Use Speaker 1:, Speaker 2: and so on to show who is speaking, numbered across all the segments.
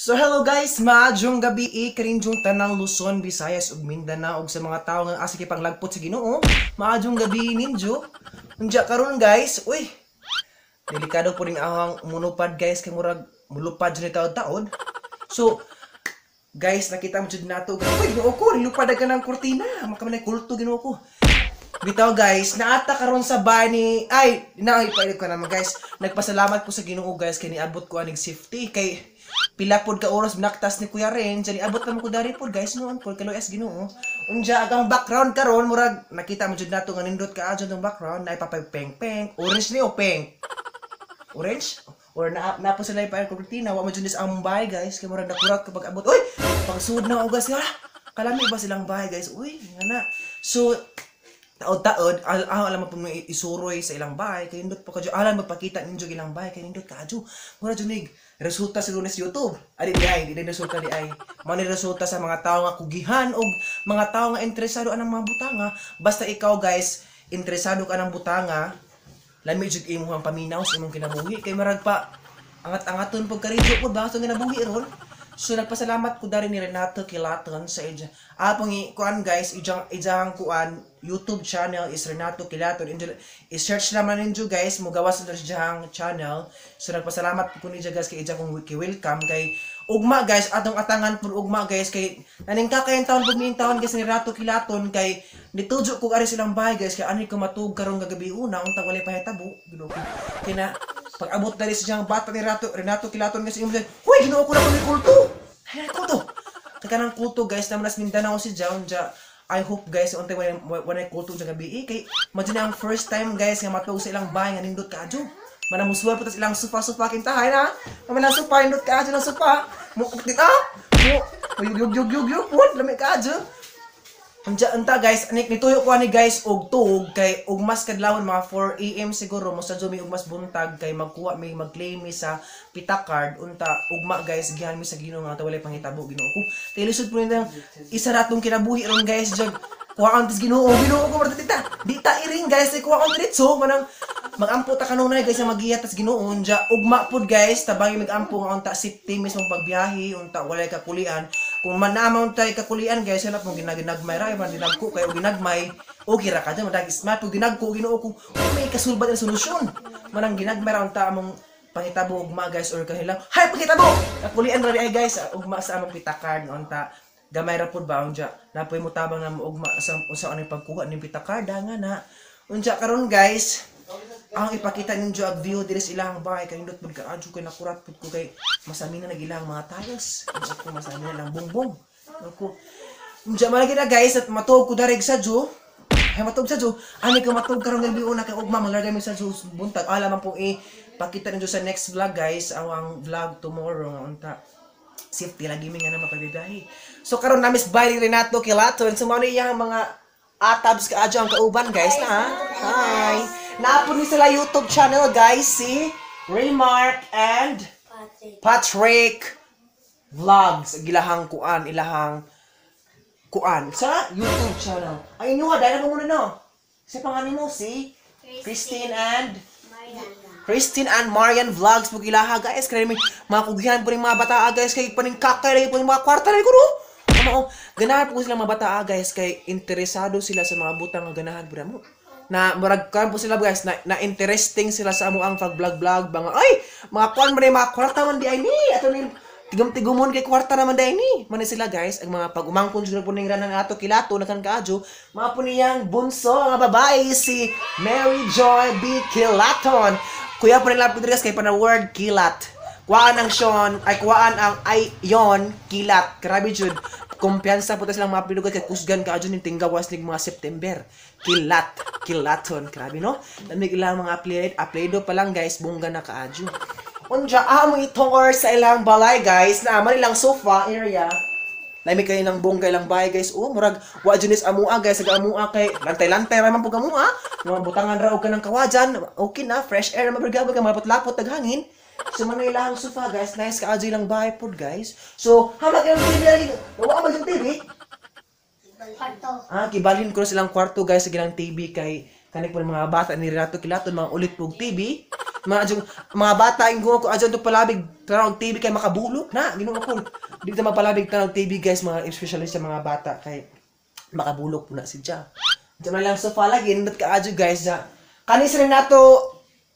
Speaker 1: So hello guys, maayong gabi karinjong tanang Luzon, Visayas ug Mindanao ug sa mga tawo nga asa panglagpot sa Ginoo. Maayong gabi ninyo. Unya karon guys, uy. Delikado po ning ahang monopod guys, kay murag mulupad jud ni taod-taod. So guys, nakita mo jud nato. Uy, Ginoo ko, nilupad ka ng kurtina. Makamanay kulto, Ginoo ko. Bitaw guys, naata karon sa bahay ni ay, naay ko naman guys. Nagpasalamat ko sa Ginoo guys kay niabot ko aning safety, kay pila pod ka oras binaktas ni Kuya Ren, dyan niabot naman ko dari pod guys, noon pod kaluyas Ginoo. Unja ang background karon, murag nakita mo jud nato nga nindot ka adyo tong background, na ipapay peng peng, orange ni o peng. Orange? Or na na po sila ipa kurtina, wa mo jud ang bahay guys, kay murag nakurat kapag abot. Uy, pagsud na og guys, kalami ba silang bahay guys? Uy, nga na. So taod-taod, alam mo po isuroy sa ilang bahay, kay nindot pa kadyo, alam magpakita ninyo ilang bahay, kay nindot kadyo. Mura jud nig resulta sa lunes YouTube. Adi di ay, di resulta di ay. Mao ni resulta sa mga tao nga kugihan og mga tao nga interesado anang mga butanga. Basta ikaw guys, interesado ka ng butanga, lami jud imong paminaw sa imong kinabuhi kay marag pa angat-angaton pag karidyo pod ba sa kinabuhi ron. So nagpasalamat ko dari ni Renato Quilaton sa ija. Apong kuan guys, ijang ijang kuan YouTube channel is Renato Quilaton. I-search naman ninyo guys, mugawas na siyang channel. So nagpasalamat ko niya guys kay ija kong welcome kay ugma guys, atong atangan pud ugma guys kay naning kakayan taon pud miing taon guys ni Renato Quilaton, kay nitudyo ko ari silang bahay guys, kay ani ko matug karong gagabi una unta walay pahitabo, Ginoo ko. Kay na pag abot dali sa siyang bata ni Renato Quilaton guys, imo huy, Ginoo ko, na ko kulto. Ay, kulto. Kay kanang kulto guys, naman nas Mindanao si Jaon ja. I hope guys untay wala kulto sa gabi eh, kay madyo na ang first time guys nga matug sa ilang bahay nga nindot kaadyo. Manamuswal po tas ilang sofa-sofa kintahay na. Manang sofa nindot kaadyo ng sofa. Mo ah. Mo yug yug yug yug pud lami kaadyo. Unja unta guys, anik nituyo ko ani guys og tuog kay og mas kadlawon mga 4 AM siguro mo sa mi og mas buntag kay magkuha mi, mag-claim mi sa pita card. Unta ugma guys, gihan mi sa Ginoo nga walay panghitabo, Ginoo ko. Kay lisod po nitang isa ra tong kinabuhi ron guys, jag kuhaan tas Ginoo, Ginoo ko marta di ta iring guys, ay kuhaan diretso manang magampo ta kanunay guys nga magiya tas Ginoo. Unja ugma pud guys, tabangi magampo nga unta safety mismo pagbiyahe, unta walay kakulian. Kung manamaw tayo kakulian guys, wala pong ginaginagmay ra, man dinagko kayo ginagmay, okay ra ka dyan, madag smart pag ginagko, Ginoo ko, may kasulbat ang solusyon. Manang ginagmay ra unta among pangitabo ugma guys, or kahilang, hay pangitabo! Kakulian ra ay guys, ugma sa among pitakard, unta gamay ra pud ba, unja, napoy mo tabang na ugma sa unsa anong pagkuha ning pitakard, nga na. Unja karon guys, ang ipakita ninyo ang view diri sa ilang bahay kay nindot pud kaadyo, kay nakurat pud ko kay masami na nagilang mga tiles. Ako masami na lang bongbong. Ako unja man na guys at matuog ko dareg sa jo. Hay matuog sa jo. Ani ko matuog karon gabi una kay ugma malarga mi sa jo buntag. Ala man pong ipakita ninyo sa next vlog guys, ang vlog tomorrow nga unta safety lagi mi nga na mapagbiyahe. So karon namis bahay ni Renato Quilaton. So mao ni iyang mga atabs kaadyo ang kauban guys na. Hi. Naapon ni sila YouTube channel guys, si Raymark and Patrick Vlogs. Gilahang kuan, ilahang kuan sa YouTube channel. Ay inyo ha, dahil mo muna no. Si pangalan mo si Christine and Christine and Marian Vlogs po ilaha guys. Kaya may mga kugihan po rin mga bata guys, kay paning kakay lagi po yung mga kwarta lagi ko no. Ano, ganahan po sila mga bata guys, kay interesado sila sa mga butang nga ganahan po mo. Na murag kan po sila guys, na interesting sila sa amo ang pag-vlog-vlog mga ay mga kuan man mga kwarta man di ay ni ato ni tigom-tigomon kay kwarta naman di ay ni man sila guys. Ang mga pag-umangkon jud po ning ranan ato Quilaton nakan kaadyo mga po niyang bunso nga babae si Mary Joy B Quilaton. Kuya po nila guys kay pana word kilat. Kuhaan ang Sean ay kuhaan ang ay yon kilat. Grabe jud. Kumpiyansa po ta silang mga pinugat kay kusgan ka adyo ning tinggawas ning mga September. Kilat, Quilaton, grabe no. Lamig ilang mga applied pa lang guys, bongga na kaadyo. Unja amo itour sa ilang balay guys, na man ilang sofa area. Lamig kayo ng bongga ilang bahay guys. Oh, murag wa jud nis amua guys, sa amua kay lantay-lantay ra man pug amua. Nga butangan ra og kanang kawajan, okay na, fresh air mabrigabo ka malapot-lapot taghangin. So man ilang sofa guys, nice ka adyo ilang bahay pod guys. So, hamag ilang TV lagi. Wa man yung TV.
Speaker 2: Kwarto.
Speaker 1: Ah, kibalhin ko na silang kwarto guys sa gilang TV kay kanik po mga bata ni Renato Quilaton mga ulit pug TV. Mga bata ingon ko adyo palabig tanaw og TV kay makabulok na. Ginoo ko. Di ta mapalabig tanaw TV, guys, mga especially sa mga bata kay makabulok po na si Ja. Diyan man lang sofa lagi nindot kaadyo, guys. Ja. Kani si Renato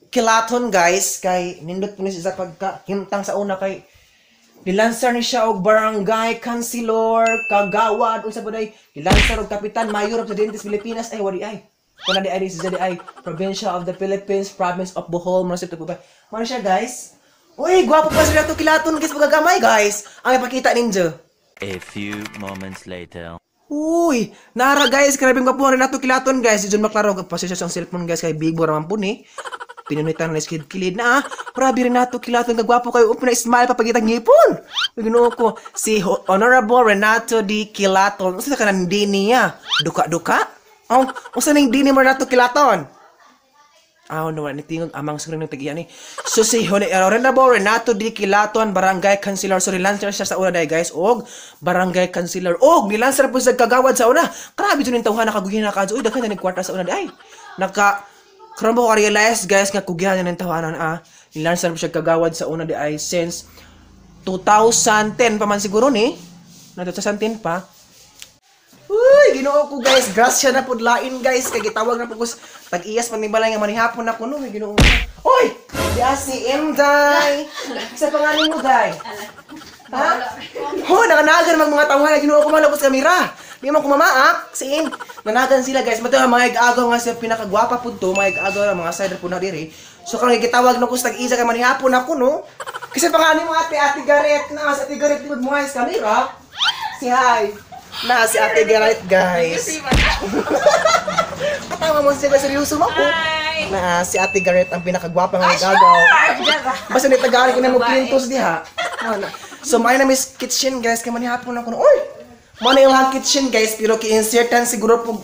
Speaker 1: Kilaton, guys, kay nindot po ni siya sa pagka hintang sa una kay nilansar ni siya og barangay councilor, kagawad, unsa ba day, nilansar og kapitan, mayor of Presidente sa Pilipinas, ay wari ay. Kuna di ay si di ay Provincia of the Philippines, Province of Bohol, mga sa ba. Mano siya, guys. Uy, gwapo pa sila to Kilaton, guys, pagagamay, guys. Ang ipakita ninyo.
Speaker 3: A few moments later.
Speaker 1: Uy, nara guys, grabe gwapo ang Renato Kilaton, guys. Si John Maclaro, pasensya sa cellphone, guys, kay big bora man po ni. Pinunitan na skid kilid na ah. Grabe Renato Kilaton, kagwapo kayo. Upin na smile papagitang ngipon. Uy, Ginoo ko. Si Honorable Renato D. Kilaton. Unsa ka nang dini niya? Duka-duka? Oh, unsa ning dini mo Renato Kilaton? Ah, no, ni tingog amang suring ng tagiyan ni. So si Honorable Renato D. Kilaton, barangay councilor. So nilancer siya sa una dahil, guys, og barangay councilor. Og nilancer po sa kagawad sa una. Grabe jud ning tawhan nakaguhin na kadyo. Uy, daghan na ning kwarta sa una dai. Naka karon mo ko realize, guys, nga kugihan na ning tawhanan ah. Nilancer po siya kagawad sa una di ay since 2010 pa man siguro ni. Na 2010 pa. Uy, Ginoo ko, guys, grasya na pud lain, guys, kay gitawag na pud ko tag-iyas man ni balay nga manihapon na kuno, Ginoo ko. Oy, di si Inday. Sa pangalan mo, day? Ha? Ho, nakanagan mag mga tawhan, Ginoo ko malabot sa kamera. Di man kumamaak, siin. Nanagan sila, guys. Mato mga igagaw nga sa pinakagwapa pud to, mga igagaw nga mga side pud na diri. So karon gitawag na ko sa tag-isa kay manihapon ako no. Kasi pangalan mo ate, Ate Gareth na, sa Ate Gareth di mo sa kamera. Si hi. Na si Ate Gareth, guys. Katawa mo siya, seryoso mo po. Na si Ate Gareth ang pinakagwapa nga igagaw. Basta ni tagaan ko na mo pintos diha. Na, na. So may na miss kitchen, guys, kay manihapon ako. Oy. Mo na ilang kitchen, guys, pero ki-insertan siguro po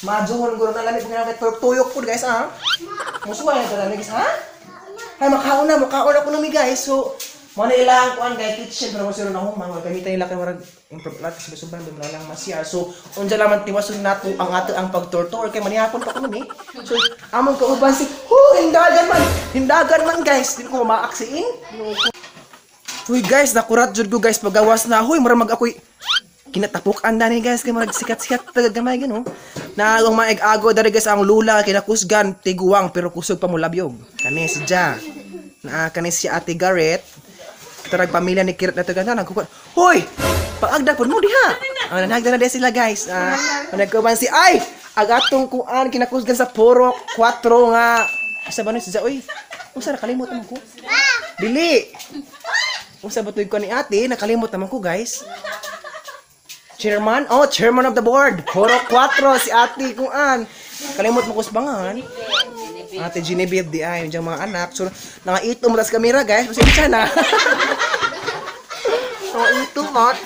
Speaker 1: majuhon guro na lami pag tuyok po, guys, ah. Musuway na talaga, guys, ha? Ay makaon na, makaon ako nami, guys. So mo na ilang kuan guys kitchen pero mo siguro na humang gamitan nila kay murag improve lahat kasi suban dum lang masya. So unsa laman tiwason nato ang ato ang pagtortor kay manihapon pa kuno ni. So among kauban si ho hindagan man. Hindagan man, guys. Di ko maaksiin. Huy guys, nakurat jud ko, guys, pagawas na. Huy, mura mag ako'y kinatapok anda ni, guys, kay murag sikat-sikat taga gamay gano. Na ang maig-ago dari, guys, ang lula kinakusgan tiguang pero kusog pa mo labyog. Kani si Ja. Na kani si Ate Gareth. Tarag pamilya ni Kirat na to ganda nagkukuan. Hoy! Paagda pud mo diha. Ah, nanagda na sila, guys. Ah, nagkuban si ay ag atong kuan kinakusgan sa Purok 4 nga. Asa ba ni si Ja? Uy, unsa nakalimot man ko? Dili. Unsa ba tuig ko ni ate? Nakalimot naman ko, guys. Chairman? Oh, chairman of the board. Purok 4 si ate kuan. Kalimot mo ko sa bangan. Ate Genevieve di ay yung mga anak. So nangaitom mo tas kamera, guys. Pasensya na. Nangaitom mat.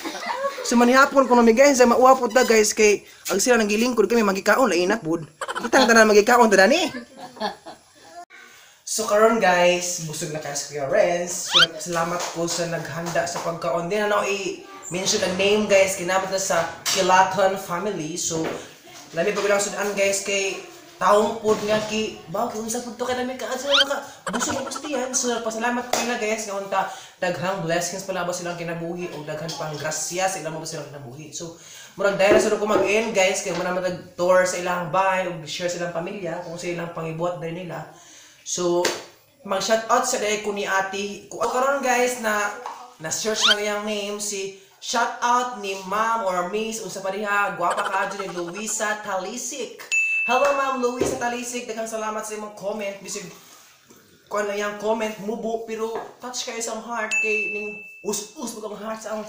Speaker 1: So manihapon ko nami, guys, mauwa pud ta, guys, kay ag sila nagilingkod kami magikaon lain na pud. Kitang tanan magikaon tanan ni. So karon, guys, busog na kayo sa Kuya Renz. So salamat ko sa naghanda sa pagkaon. Di na ako i-mention ang name, guys, kinamit na sa Kilaton family. So lami pa ko lang sudan, guys, kay taong pod nga ki baw kung unsa pud to kay lami ka adto naka busog ko pastiyan. So pasalamat ko nila, guys, nga unta daghang blessings pala ba silang kinabuhi o daghan pang grasya sa ilang ba silang kinabuhi. So murag dahil sa ko mag-end, guys, kay muna mag tour sa ilang bahay ug share sa ilang pamilya kung sa ilang pangibuhat diri nila. So mag shout out sa dahil ko ni ate ko karon, guys, na na search na iyang name si shout out ni Ma'am or Miss unsa pa diha gwapa ka ni Luisa Talisik. Hello Ma'am Luisa Talisik, daghang salamat sa imong comment. Bisig kuan lang yang comment mubo pero touch kayo sa heart kay ning us-us ang heart sa ang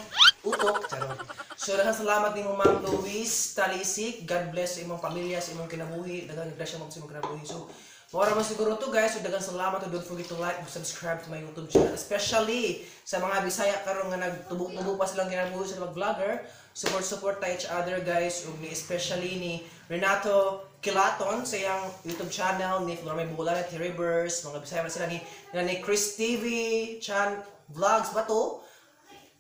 Speaker 1: utok. Charot. So daghang salamat nimo Ma'am Luis Talisik. God bless sa imong pamilya, sa imong kinabuhi. Daghang grasya mo sa imong kinabuhi. So mora man siguro to, guys. So daghang salamat. Don't forget to like and subscribe to my YouTube channel. Especially sa mga Bisaya karon nga nagtubok-tubok pa silang kinabuhi sa mag-vlogger. Support ta each other, guys. Ug ni especially ni Renato Kilaton sa iyang YouTube channel, ni Florme Bulan at Rivers, mga Bisaya man sila ni Chris TV Chan Vlogs ba to?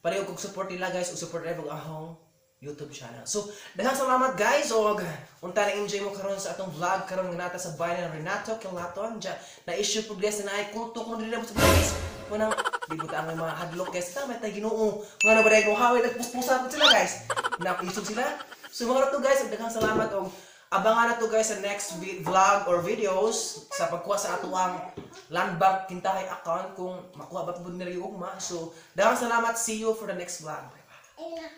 Speaker 1: Pareho kog support nila, guys, ug support nila ahong YouTube channel. So, daghang salamat, guys, og unta na enjoy mo karon sa atong vlog karon nga nata sa bahay ng Renato Quilaton. Diya, na issue progress na ay kulto ko diri sa guys. Munang di buta ang mga hadlok, guys. Tama tay Ginoo. Nga na ba dai kung hawil nagpuspusa po sila, guys. Naisog sila. So mga to guys, og daghang salamat og abangan na to, guys, sa next vlog or videos sa pagkuha sa atuang Land Bank Kintahay account kung makuha ba po nila yung ugma. So, daghang salamat. See you for the next vlog. Bye bye.
Speaker 2: Ayun na.